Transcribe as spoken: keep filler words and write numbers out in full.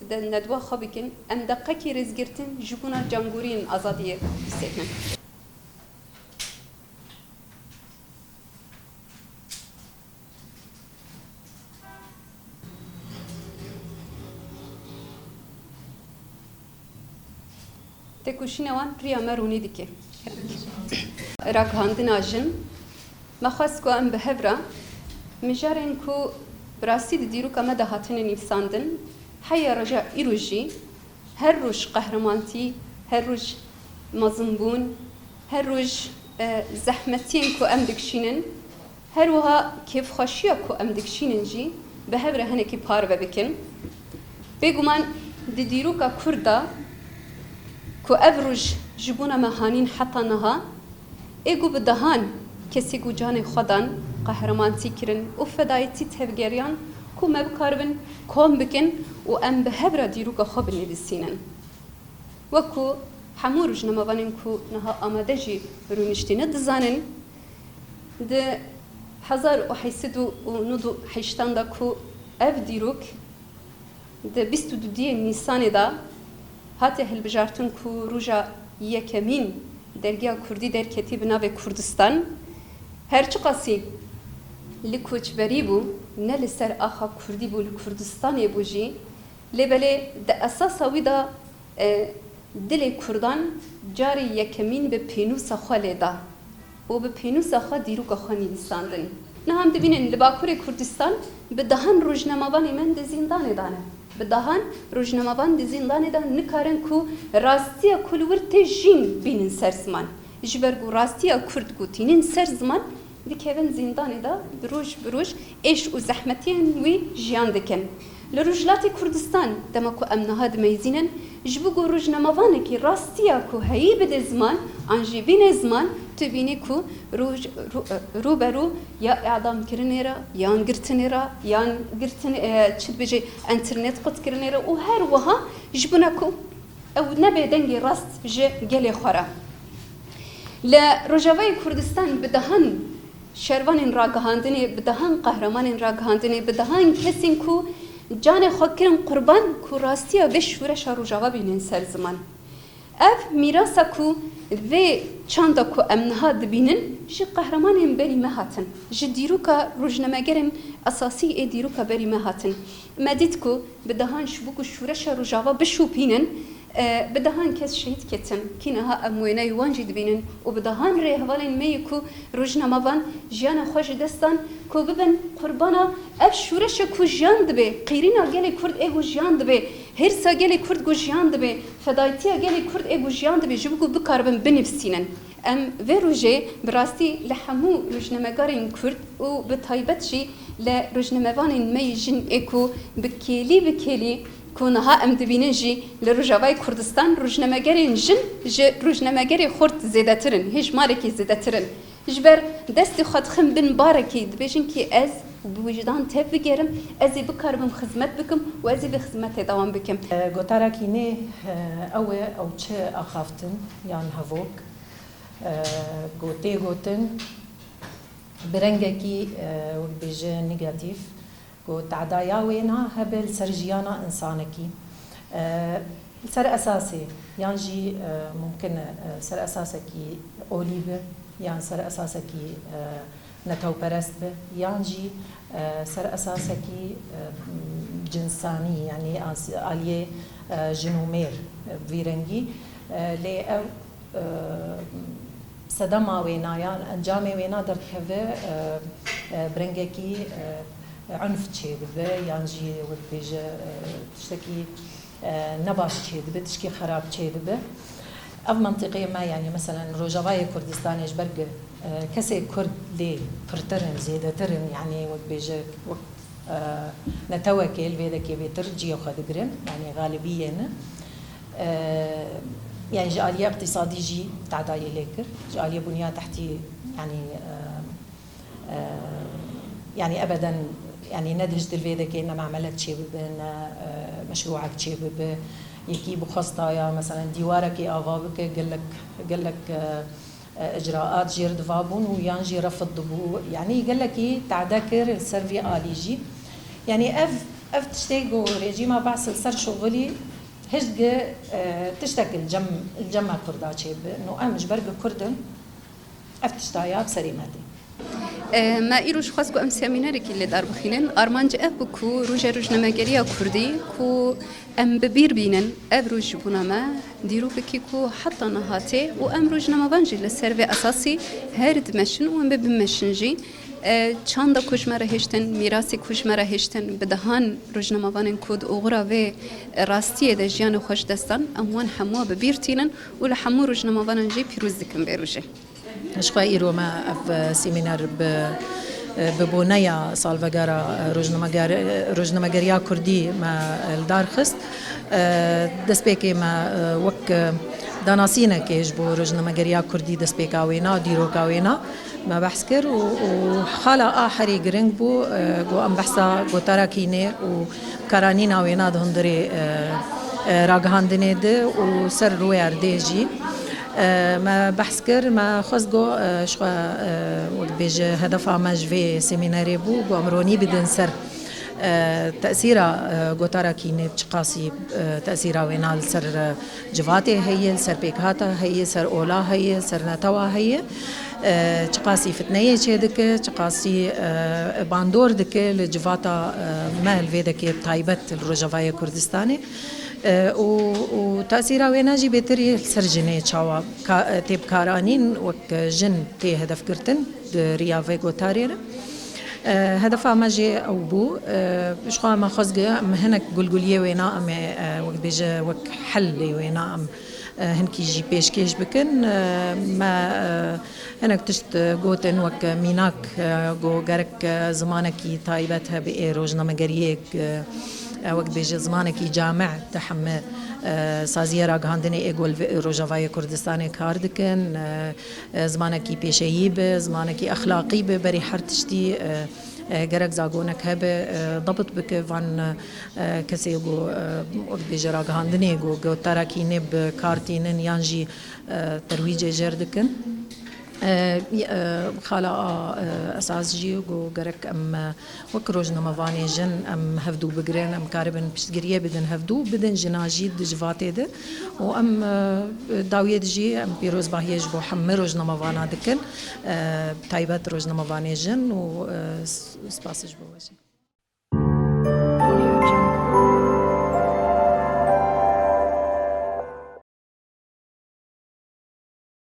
Bi de nedwa xwe bikin, em deqekî rêzgirtin ji bona cangoriyên azadiyê bisekin. Têkoşîna wan riya me rûnî dike. Ragihandina jin, me xwest ku em bi hev re mijarên ku bi rastî di dîroka me de hatine nivîsandin, heya roja îro jî her roj qehremanîtî, her roj mezinbûn, her roj, e, zehmetiyên ku em dikişînin, her wiha kêfxweşiya ku em dikişînin jî bi hev re hinekî parve bikin. Bêguman di dîroka Kurd de ku ev roj ji bona me hanîn heta niha, ê ku bi dehan kesê ku canê xwe dan, qehremanîtî kirin û fedayîtî tevgeriyan ku me bikaribin kom bikin û em bi hev re dîroka xwe binivîsînin. Wek ku hemû rojnamevanên ku niha amade jî rûniştîne dizanin, di hezar û heyt sed û nod û heştan de ku ev dîrok di bîst û duyê Nîsanê de hate hilbijartin ku roja yekemîn dergiya kurdî derketî bi navê Kurdistan, her çiqasî li koçberî bû, ne li ser axa kurdî bû, li Kurdistanê bû jî, lê belê di esasa wî de, e, dilê kurdan carê yekemîn bi pênûsa xwe lê da û bi pênûsa xwe dîroka xwe nivîsandin. Niha em dibînin li Bakurê Kurdistan bi dehan rojnamevanê me di zîndanê de ne. Bi dehan rojnamevan di zîndanê de nikarin ku rastiya ku li wir tê jîn bînin ser ziman. Ji ber ku rastiya kurd ku tînin ser ziman, dikevin zîndanê de bi roj bi roj êş û zehmetiyên wî jiyan dikin. Li Rojhilatê Kurdistan dema ku em niha dimeyzînin, ji bo ku rojnamevanekî rastiya ku heyî bide ziman an jî bîne ziman, tu bînî ku roj, rû, rû be rû ya îdamkirinê re, yan girtinê re, yan girtin, e, çi dibêje, enternet qutkirinê re û her wiha ji bona ku ew nebe dengê rast ji gelê xwe re. Li Rojavayê Kurdistan bi dehan şervanên ragihandinê, bi dehan qehremanên ragihandinê, bi dehan kesên ku canê xwe kirin qurban ku rastiya vê şoreşa Rojava bînin ser ziman. Ev mîrasa ku vê çanda ku em niha dibînin ji qehremanên berî me hatin, ji dîroka rojnamegerên esasî ê dîroka berî me hatin. Me dît ku bi dehan ji bo ku şoreşa Rojava bişopînin, e, bi dehan kes şehîd ketin. Kî niha em wêneyê wan jî dibînin û bi dehan rêhevalên me yê ku rojnamevan jiyana xwe ji dest dan ku bibin qurbana ev şoreşe ku jiyan dibe, qîrîna gelê Kurd ê ku jiyan dibe, hêrsa gelê Kurd ku jiyan dibe, fedayîtiya gelê Kurd ê ku jiyan dibe, ji bo ku bikaribin binivîsînin. Em vê rojê bi rastî li hemû rojnamegarên Kurd û bi taybet jî li rojnamevanên me yê jin ê ku bi kêlî bi kêlî ku niha em dibînin jî li Rojavayê Kurdistan rojnamegerên jin ji rojnamegerê xurt zêdetir in, hêjmarekî zêdetir in. Ji ber destê xwe dixin bin barekî, dibêjin kî ez bi wijdan tev bigerim, ez ê bikaribim xizmet bikim û ez ê vê xizmetê dewam bikim. Gotarekî nê, ew e, ew çi axaftin yan hevok, e, ku tê gotin, bi rengekî, e, wek bêje negatîf, ku tedaya wêna hebe li ser jiyana însanekî. E, li ser esasê, yan jî, e, mumkin e, e, ser esasekî olî be, yan ser esasekî, e, netewperest be, yan jî, e, ser esasekî, e, cinsanî, yanî as-, aliyê, e, jin û mêr, e, vî rengî. E, lê ew, e, sedema wêna yan encamê wêna derdikeve, e, e, bi rengekî, e, unf çêdibe, yan jî wek bêje, e, tiştekî, e, nebaş çêdibe, tişkî xerab çêdibe. Ev mentiqê me, yanî meselen Rojavayê Kurdistanê ji ber ku, e, kesê Kurd lê pirtir in, zêdetir in, yanî wek bêje, wek, e, netewekê li vê dekê bêtir cihê xwe digirin, yanî xalibî yên e. E, yanî ji aliyê iqtîsadî jî tedayê lê kir, ji aliyê bunya tehtî, yanî, e, e, yanî ebeden, yanî ne dihişt li vê dekê ne memelek çêbibe, ne, e, meşrûek çêbibe. Yekî bixwestaya, meselen, dîwarekê ava bike, gelek, gelek, e, e, icraat jê re diva bûn û yan jî refid dibû. Yanî gelekî tade kir li ser vî alî jî. Yanî ev Ev tiştê ku rejîma Baas li ser şovilî hişt gi, e, tiştek li cem, li cem me Kurda çêbin û em ji ber ku Kurd in, ev tişta ya bi serê me tê. E, me îro jî xwest ku em semînerekî li dar bixînin. Armanc ev bû ku Roja Rojnamegeriya Kurdî ku em bi bîr bînin, ev roj ji bona me dîrokekî ku heta niha tê û em rojnamevan jî li ser vê esasî her dimeşin û em ê bimeşin jî. E, çanda ku ji me re hiştin, mîrasê ku ji me re hiştin, bi dehan rojnamevanên ku di oxira vê rastiyê de jiyanê xwe ji dest dan, em wan hemû bi bîr tînin û li hemû rojnamevanan jî pîroz dikim vê rojê. Ji xwe îro me ev, e, semîner bi, e, bi boneya salvegera, e, rojnameger-, e, rojnamegeriya Kurdî me, e, li dar xist. E, destpêkê me, e, wek, e, danasînekê ji bo rojnamegeriya Kurdî destpêka wêna, dîroka wêna me behs kir û, û xala a herî giring bû, e, ku em behsa gotara kînê û karanîna wêna di hundirê, e, e, ragihandinê de û ser rûyê erdê jî, e, me behs kir, me xwest got, e, ji xwe, e, wek bêje hedefa me ji vê semînerê bû, got em ronî bidin ser, e, tesîra, e, gotara kînê çiqasî, e, tesîra wêna li ser, e, civatê heye, li ser pêkhata heye, ser ola heye, ser netewa heye. E, çiqasî fitneyê çêdike, çiqasî, e, bandor dike li civata, e, me li vê dekê bi taybet li Rojavayê Kurdistanê. E, û, û tesîra wêne jî bêtir yê li ser jinê çawa ka-, e, tê bikaranîn wek jin tê hedefgirtin di riya vê gotarê re. E, hedefa me jê ew bû. E, ji xwe me xwest got em hinek gulguliyê wêna em ê, e, wek bêje wek hellê wêna em, e, hinkî jî pêşkêş bikin. E, me, e, hinek tişt, e, gotin wek mînak, e, got gerek, e, zimanekî taybet hebe ê rojnamegeriyek, e, e, wek bêje zimanekî cami di heme, e, saziyê ragihandinê ê ku li vê Rojavayê Kurdistanê kar dikin. E, e, zimanekî pêşeyî be, zimanekî exlaqî be, berî her tiştî, e, e, gerek zagonek hebe, e, dabit bike van, e, kesê ku, e, wek bêje ragihandinê ku gotara kînê bi kar tînin yan jî, e, terwîcê jêr dikin. E, e, xala a, e, esas jî ku gerek em, e, wek rojnamevanê jin em hevdû bigirin, em karibin piştgiriyê bidin hevdû, bidin jina jî di civatê de. Û em, e, dawiyê de jî em pîrozbahiyê ji bo hemî rojnamevana dikin, e, taybet rojnamevanê jin û, e, s-, spas ji bo we jî.